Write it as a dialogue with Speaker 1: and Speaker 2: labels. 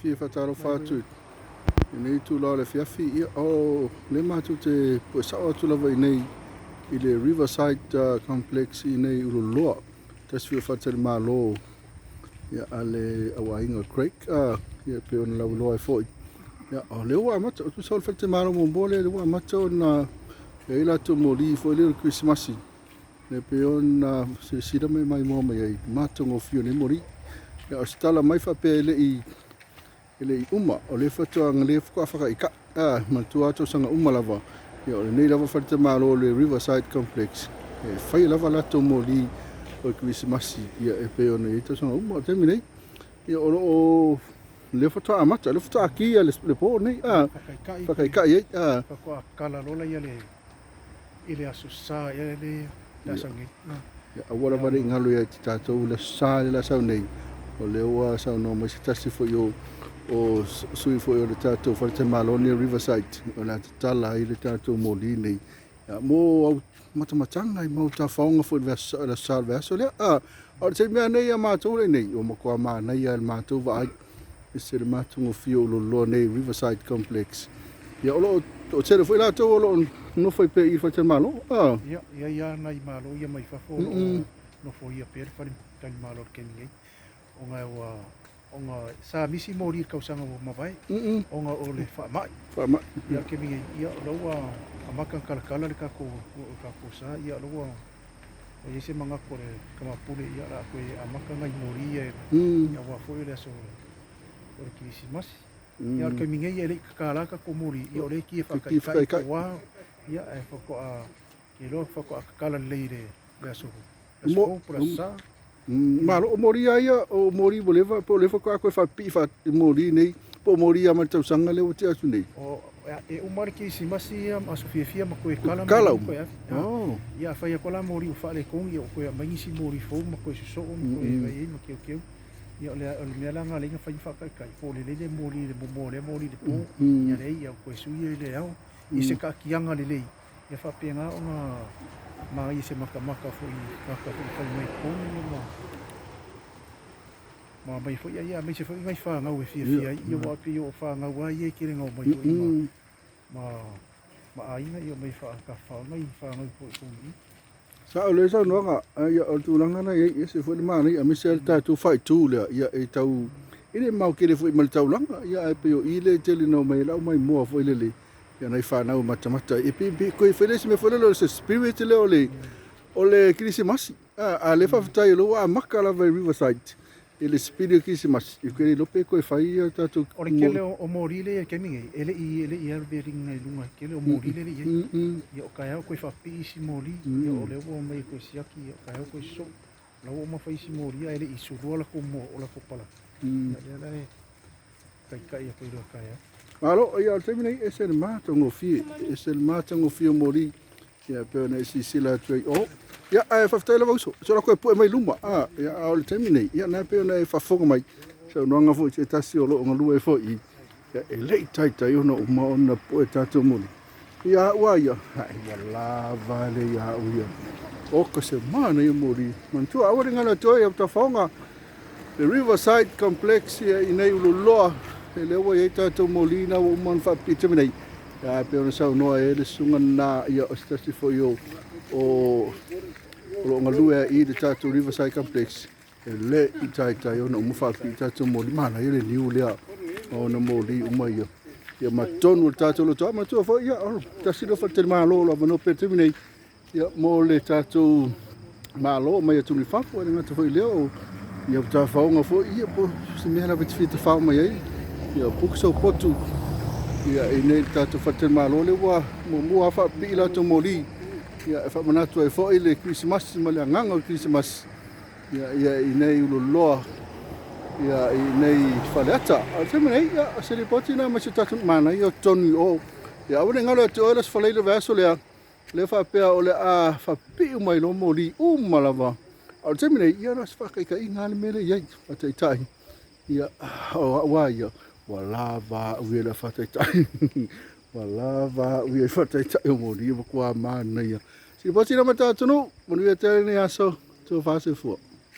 Speaker 1: Fia faatalofa atu i lenei itula o le afiafi. Ia, o lea matou te pue sao atu lava i nei i le Riverside Complex i nei Ululoloa, tasi foi o faletalimalo ia, a le auaiga o Craig, ia, pei ona lauiloa ai foi. Ia, o lea ua amata, o tusa o le faletalimalo muamua lea, lea ua amata ona i ai latou moli foi lea o le Kerisimasi, e pei ona silasila ma e maimoa mai ai matagofie o nei moli. Ia, o se tala mai faapea e le i uma, o lea faatoa lea faatoa fakaikai a manatua tausaga uma lava. Ia, o lenei lava faletalimalo o le Riverside Complex e fai lava latou moli o le Kerisimasi, ia, e pei ona i ai tausaga uma. O le taimi nei, ia, o lo o lea faatoa amata, lea faatoa ki le po nei a fakaikai ai a
Speaker 2: faatoa kala lola ia le i le Aso Sa ea le a sau nei.
Speaker 1: Ia, aua lava ne i galo ia te tatou le Aso Sa le la sau nei. O lea ua saunoa mai se tasi foi o sui foi o le tatou faletalimalo nei o Riverside, o le a tatala ai le tatou moli nei. Ia, mo au matamataga i mau tafaoga foi i le Aso Sa o le vaiaso lea. A o le taimi lava nei a matou lea nei, ua matua manaia le matou vaai. Ese le matagofie o Ululoloa nei Riverside Complex. Ia, o lo o toatele foi latou o lo o nofo ai pea i le faletalimalo. Ah.
Speaker 2: Ia, i ai lava nai malo ia mai fafo o lo o nofoia pea le faletalimalo i le taimi nei. Ona ua ona sa misi moli i le tausaga ua mavae, ona o le faamai.
Speaker 1: Faamai.
Speaker 2: Ia, le taimi nei, ia, o la ua amata ona talatala le tatou sa, ia, o la ua i ai se manatu o le tama pule, ia, o le a toe amata nai moli ia, aua foi o le aso o le Kerisimasi. Ia, o le taimi nei e le i tatala tatou moli, ia, o lea e ki e faataitai po o a, ia, ae faatoa, iloa faatoa tatala lelei i le aso fou po o le Aso Sa.
Speaker 1: Malo, o moli lava ia, o moli ua leva, po o lea faatoa toe faapipii moli nei, po o moli lava mai le tausaga lea ua tea atu nei.
Speaker 2: O, e uma le Kerisimasi ia ma aso fiafia ma toe kala
Speaker 1: mai
Speaker 2: toe ave. Ia, afai atu la moli ua faaletonu, ia ua toe aumai nisi moli fou ma toe sosoo ma toe fai ai ma teuteu. Ia, o le mea la lena lea na fai ma faataitai, po o lelei le moli i le momoa o lea moli i le po, ia leai, ia ua toe sui ia i le ao i se taatiaga lelei. Ia faapena ona manaia se matamata foi i tagata foi e fai mai i totonu ma aumai foi ia, aemaise foi nai fanau e fiafia ai, ia, aua e pei o fanau lava ia e tele na omai foi ma aiga, ia omai faatafafao nai fanau foi i totonu i i.
Speaker 1: Sao lelei saunoaga, ia, o le tulaga lena e i ai, e ese foi le manaia, aemaise lava le tatou faaitu lea, ia, e tau, e le mamao tele foi ma le taulaga, ia, ae pei o i lea e tele na omai ai lau maimoa foi lele, ia, nai fanau e matamata ai. E pei, pei, toe fai le isi mea foi lele o se spirit lea o le Kerisimasi. A lea faafetai o lea ua amata lava i Riverside i le spirit o Kerisimasi, e le iloa pe toe fai ia tatou.
Speaker 2: O le tele o moli lea i le taimi nei, e le i alu luga i luga, tele o moli lea e le i ai. Ia, o taeao toe faapipii isi moli, ia, o lea ua omai e toe siaki, ia, o taeao toe sosoo. O la ua uma fai isi moli, ae le i sulua latou o latou palaka. Ia, lea la e taitai atu i le taeao.
Speaker 1: Malo, ia, o le taimi nei, ese le matagofie, ese le matagofie o moli, ia, pei ona e silasila atu ai o. Ia, ae faafetai lava uso, se o la toe pue mai luma, a, ia, a o le taimi nei, ia, na pei ona e faafofoga mai, saunoaga foi se tasi o lo o galue foi, ia, e le i taitai ona uma ona pue tatou moli. Ia, ua ia, ai, ua lava le ia au ia. O ka se mana ia moli. Manatua, aua le galo atu ai au tafaoga, le Riverside Complex ia i nei Ululoloa, e lea ua i ai tatou moli na ua uma ona faapipii i le taimi nei. Ia, ae pei ona saunoa ai le susuga lena, ia, o se tasi foi o o lo o galue ai i le tatou Riverside Complex, e le i taitai ona uma faapipii tatou moli. Manaia le niu lea ona moli uma ia. Ia, ma totonu o le tatou lotoa, manatua foi, ia, o tasi lea faletalimalo o lo o avanoa pea i le taimi nei, ia, mo le tatou malo mai atunuu i fafo, e le gata foi i lea o ia tafaoga foi, ia, po se mea lava e te fia tafao mai ai, ia, book sau potu, ia, i nei le tatou faletalimalo lea ua muamua faapipii latou moli, ia, e faamanatu ai foi le Kerisimasi ma le agaga o le Kerisimasi, ia, ia, i nei Ululoloa, ia, i nei Faleata. A o le taimi nei, ia, o se lipoti lena mai si o tatou manaia o totonu i o. Ia, aua ne i galo ia te oe le Aso Faraile o le vaiaso lea, lea faapea o le a faapipii uma ai loa moli uma lava. A o le taimi nei, ia, na o se faataitaiga lava le mea lea e i ai, faataitai. Ia, o au lava ia, ua lava au ia i le faataitai. Ua lava au ia i faataitai o moli, ua matua manaia. Sili lipoti lena ma le tatou atunuu, manuia tele lenei aso, tofa soifua.